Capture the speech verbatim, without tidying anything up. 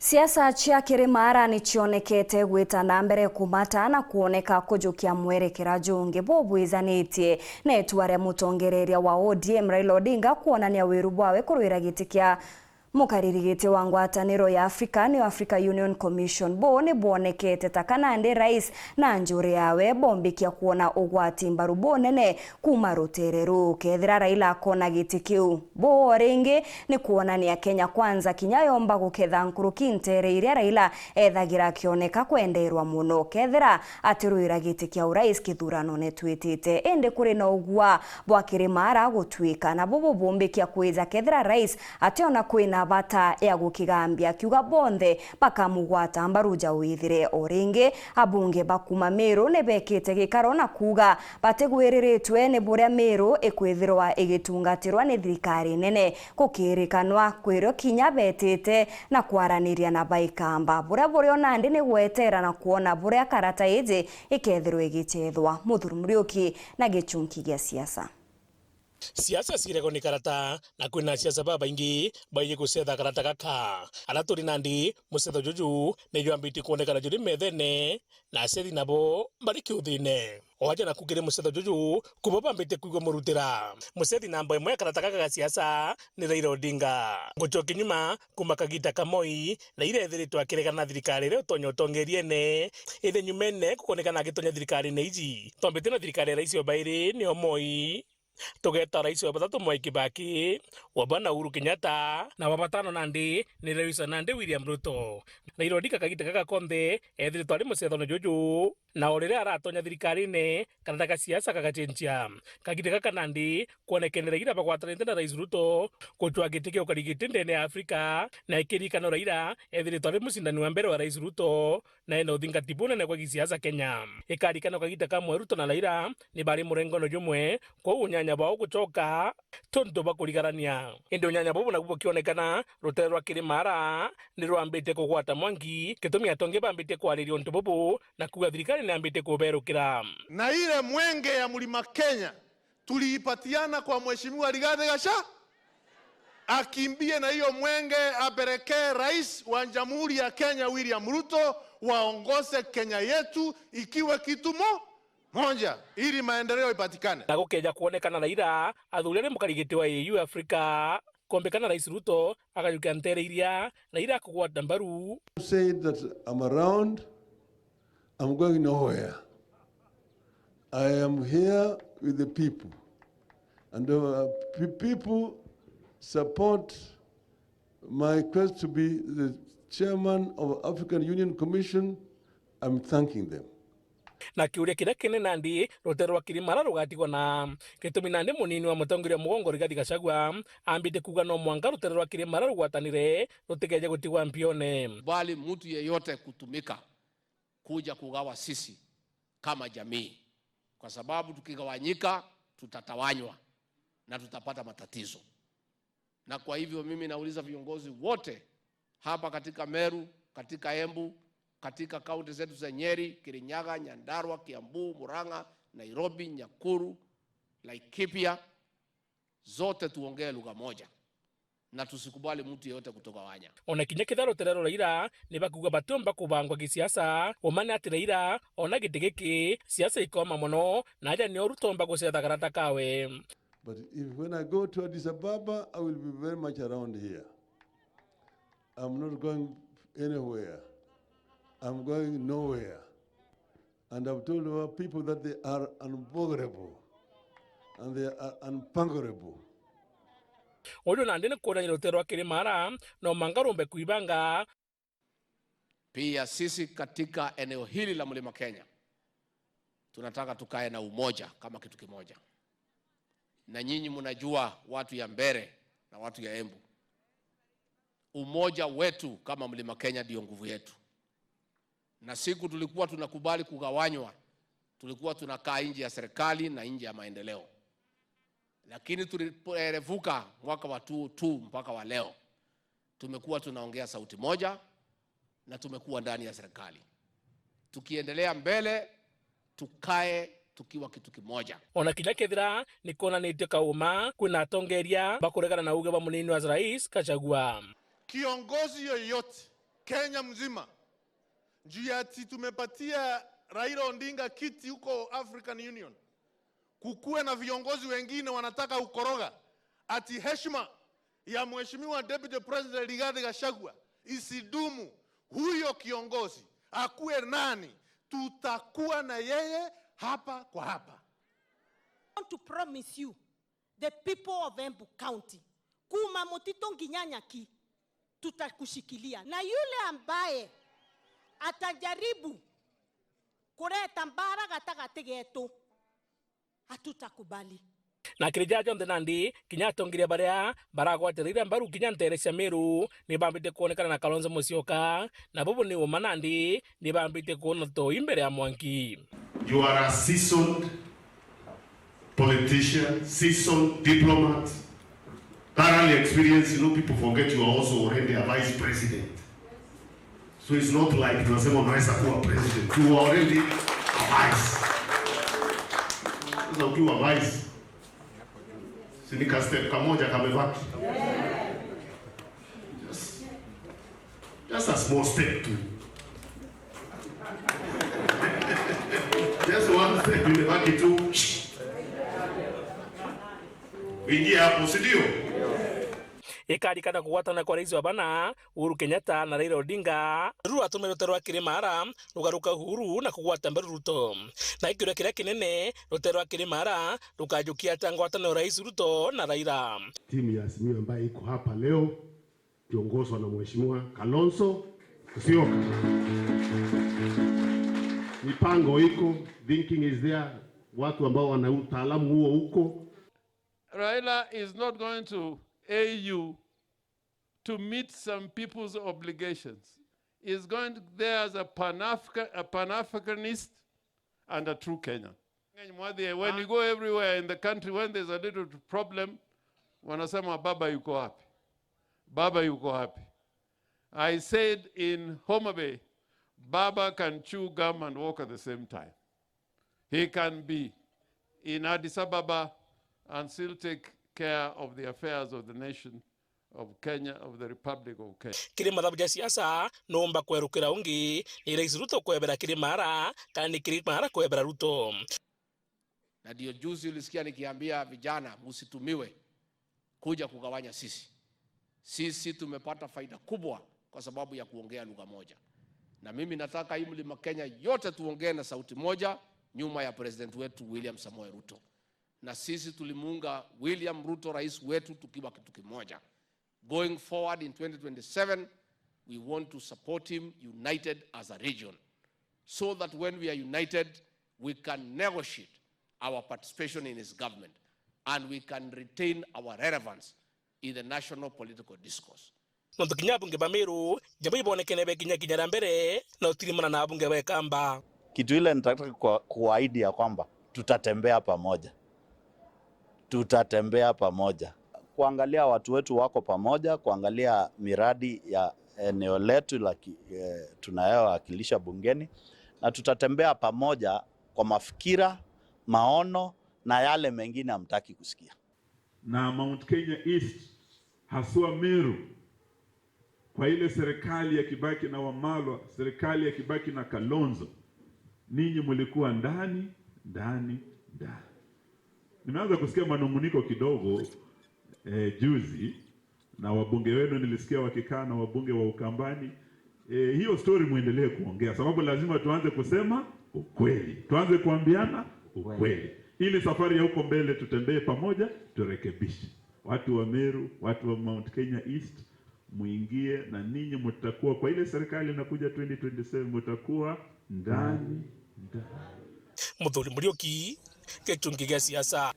Siasa cia Kirimara ni cionekete gwita na mbere kumata na kwoneka kujukia mwerekera jungi bubwizanitie na itua ria mutongereria wa O D M Raila Odinga kwonania wiru bwawe kurwira giti kia mukariri giti wa ngwataniro ya Africa, niyo Africa Union Commission. Buu ni bwonekete ta kana ndi rais na njuri yawe bombikia kwona ugwati mbaru bunene kuuma rutere ruu. Kethira Raila akona giti kiu, buu o ringi ni kwonania Kenya Kwanza kinya yomba guketha nkuruki ntere iria Raila ethagira akioneka kwenderwa mono kethira atirwira giti kia urais kithuranone twitite. Indi kuri na ugua bwa Kirimara gutwika na bubu bumbikia kwija kethira rais ationa kwina bata ya gukigambia, akiuga bonthe bakamugwata mbaru ja withire. O ringi, abunge ba kuuma Meru ni bekite gikaro na kuuga batigwiriritwe ni buria Meru ikwithirwa igitungatirwa ni thirikari nene. Gukirikanwa kwirio kinya betite na kwaraniria na Baikamba, buria burio nandi ni gwetera na kwona buria karata iji ikethirwa igicethwa. Muthuri Muriuki na gichunki gia siasa. Siasa ciregwa ni karata, na kwina siasa babaingi baiji gucetha karata gaka. Aria turi nandi, mucetho juju ni jwambitie kwonekana juri methene, na acethi nabo bari kiuthine. Waja naku kiri mucetho juju, kubo bambite kwigua murutira. Mucethi namba imwe ya karata gaka ga siasa ni Raila Odinga. Ngucokia nyuma, kuuma kagita ka Moi, Raila ethiritwe akiregana na thirikari iria utonya utongeriene. Ithe nyumene kukonekana agitonya thirikarine iji. Twambite na thirikari ya rais wa bairi, nio Moi. Tugeta rais wa bathatu Mwai Kibaki, wa bana Uhuru Kenyatta, na wa batano nandi ni Rais nandi William Ruto. Raila Odinga kagita gaka konthe ethiritwe ari mucethone juju, na o riria aratonya thirikarine, karata ga siasa gagacenjia. Kagita gaka nandi kwonekene Raila bagwatanite na Rais Ruto gucwa giti kia ukari giti ndene ya Afrika, na ikirikano Raila ethiritwe ari mucindani wa mbere wa Rais Ruto, na ena uthingati bunene kwa gisiasa Kenya. Ikarikana kagita kamwe Ruto na Raila ni bari murengano jumwe, kwou unyanya bwao gucoka tontu bwa kurigarania. Indi unyanya bubu nabu bukionekana, rutere rwa Kirimara ni rwambite kugwata mwangi, gitumi atongi bambite kwariria untu bubu na kuuga thirikari ni yambite kuberukira. Na ile mwenge ya Mlima Kenya tuliipatiana kwa Mheshimiwa Rigathi Gachagua, akimbie na hiyo mwenge apelekee rais wa Jamhuri ya Kenya William Ruto, waongoze Kenya yetu ikiwe kitu mo-, moja ili maendeleo ipatikane. Na gukeja kuonekana Raila athuria ni mukarigiti wa A U Africa, kombekana Rais Ruto akajukia ntere iria Raila akugwata mbaru. Said that I'm around, I'm going nowhere. I am here with the people. And, uh, pe-, people support my quest to be the chairman of African Union Commission. I'm thanking them. Na kiuria kiria kinene nandi, rutere rwa Kirimara rugatigwa na gitumi nandi munini wa mutongeria mugongo Rigathi Gachagua ambite kuuga no mwanka rutere rwa Kirimara rugwatanire rutigeje gutigwa mpione. Kubali mtu yeyote kutumika kuja kugawa sisi kama jamii, kwa sababu tukigawanyika tutatawanywa na tutapata matatizo. Na kwa hivyo mimi nauliza viongozi wote hapa katika Meru, katika Embu, katika kaunti zetu za Nyeri, Kirinyaga, Nyandarua, Kiambu, Murang'a, Nairobi, Nyakuru, Laikipia, zote tuongee lugha moja na tusikubali mtu yeyote kutugawanya. Ona kinya kethira rutere rwa Raila ni bakuuga batiumba kubangwa gisiasa, umane ati Raila ona giti giki siasa ikoma mono, na aja nio rutomba gucetha karata kawe. But if, when I go to Addis Ababa, I will be very much around here. I'm not going anywhere. I'm going nowhere. And I've told our people that they are unboggerable and they are unpungerable. Uju nandi ni kuonania rutere rwa Kirimara no manga rumbe kwibanga. Pia sisi katika eneo hili la Mlima Kenya tunataka tukae na umoja kama kitu kimoja. Na nyinyi mnajua watu ya Mbeere na watu ya Embu, umoja wetu kama Mlima Kenya ndio nguvu yetu. Na siku tulikuwa tunakubali kugawanywa, tulikuwa tunakaa nje ya serikali na nje ya maendeleo. Lakini tulipoerevuka mwaka wa two two mpaka wa leo, tumekuwa tunaongea sauti moja na tumekuwa ndani ya serikali. Tukiendelea mbele, tukae tukiwa kitu kimoja. Ona kinya kethira ni kwonanitie kauma kwina atongeria bakuregana na uge bwa munini wa rais Gachagua. Kiongozi yoyote Kenya mzima, juu ya ati tumepatia Raila Odinga kiti huko African Union, kukuwe na viongozi wengine wanataka ukoroga ati heshima ya Mheshimiwa Deputy President Rigathi Gachagua isidumu. Huyo kiongozi akuwe nani, tutakuwa na yeye hapa kwa hapa. I want to promise you, the people of Embu County, kuma Mutito nginya Nyaki, tutakushikilia. Na yule ambaye atajaribu kuleta mbara gatagati getu, hatutakubali. Na kiri jaja jonthe nandi, kinya atongeria baria baragwatira ira mbaru kinya nteere cia Meru, ni bambite kwonekana na Kalonzo Musyoka, na bubu ni uma nandi, ni bambite kwona toi mbere ya mwanki. You are a seasoned politician, seasoned diplomat, thoroughly experienced. You know, people forget you are also already a vice president. So it's not like tunasema unaweza kuwa president. You are already a vice. Sasa ukiwa vice, si ni ka step kamoja kamebaki. Just, just a small step tu. Just one step imebaki tu. Ingia hapo, si ndio? Ikarikana kugwatana kwa rais wa bana, Uhuru Kenyatta na Raila Odinga, ruru rwatumire rutere rwa Kirimara rugaruka Uhuru na kugwata mbaru Ruto. Na ikiuria kiria kinene, rutere rwa Kirimara rukajukia atia ngwataniro ya Rais Ruto na Raila? Timu ya Azimio ambayo iko hapa leo kiongozwa na Mheshimiwa Kalonzo Musyoka. Mipango iko, thinking is there, watu ambao wana utaalamu huo huko. Raila is not going to A U to meet some people's obligations. He's going there as a Pan-Africa-, a Pan-Africanist and a true Kenyan. When you go everywhere in the country, when there's a little problem, wanasema, "Baba yuko wapi? Baba yuko wapi?" I said in Homa Bay, Baba can chew gum and walk at the same time. He can be in Addis Ababa and still take care of the affairs of the nation of Kenya, of the Republic of Kenya. Kiri mathabu ja siasa, nuumba kwerukira ungi, ni Rais Ruto kwebera Kirimara, kana ni Kirimara kwebera Ruto? Na ndio juzi ulisikia nikiambia vijana, "Msitumiwe kuja kugawanya sisi. Sisi tumepata faida kubwa kwa sababu ya kuongea lugha moja." Na mimi nataka hii Mlima Kenya yote tuongee na sauti moja nyuma ya president wetu William Samoei Ruto. Na sisi tulimuunga William Ruto, rais wetu, tukiwa kitu kimoja. Going forward in twenty twenty-seven, we want to support him united as a region, so that when we are united, we can negotiate our participation in his government and we can retain our relevance in the national political discourse. Nontu kinya abunge ba Meru, jabo ibonekene be kinya kinya ria mbere, na utirimana na abunge ba Ikamba. Kitu ile nataka kwa-, kuahidi ya kwamba tutatembea pamoja. Tutatembea pamoja. Kuangalia watu wetu wako pamoja, kuangalia miradi ya eneo letu la ki-, eh, tunayowakilisha bungeni, na tutatembea pamoja kwa mafikira, maono na yale mengine hamtaki kusikia. Na Mount Kenya East, haswa Meru, kwa ile serikali ya Kibaki na Wamalwa, serikali ya Kibaki na Kalonzo, ninyi mlikuwa ndani, ndani, ndani. Nimeanza kusikia manung'uniko kidogo, eh, juzi, na wabunge wenu nilisikia wakikaa na wabunge wa Ukambani. Eh, hiyo story muendelee kuongea, sababu lazima tuanze kusema ukweli, tuanze kuambiana ukweli, ili safari ya huko mbele tutembee pamoja, turekebishe. Watu wa Meru, watu wa Mount Kenya East, muingie na ninyi mtakuwa kwa ile serikali inakuja twenty twenty-seven, mtakuwa ndani, ndani. Muthuri Muriuki, Gichungi gia Siasa.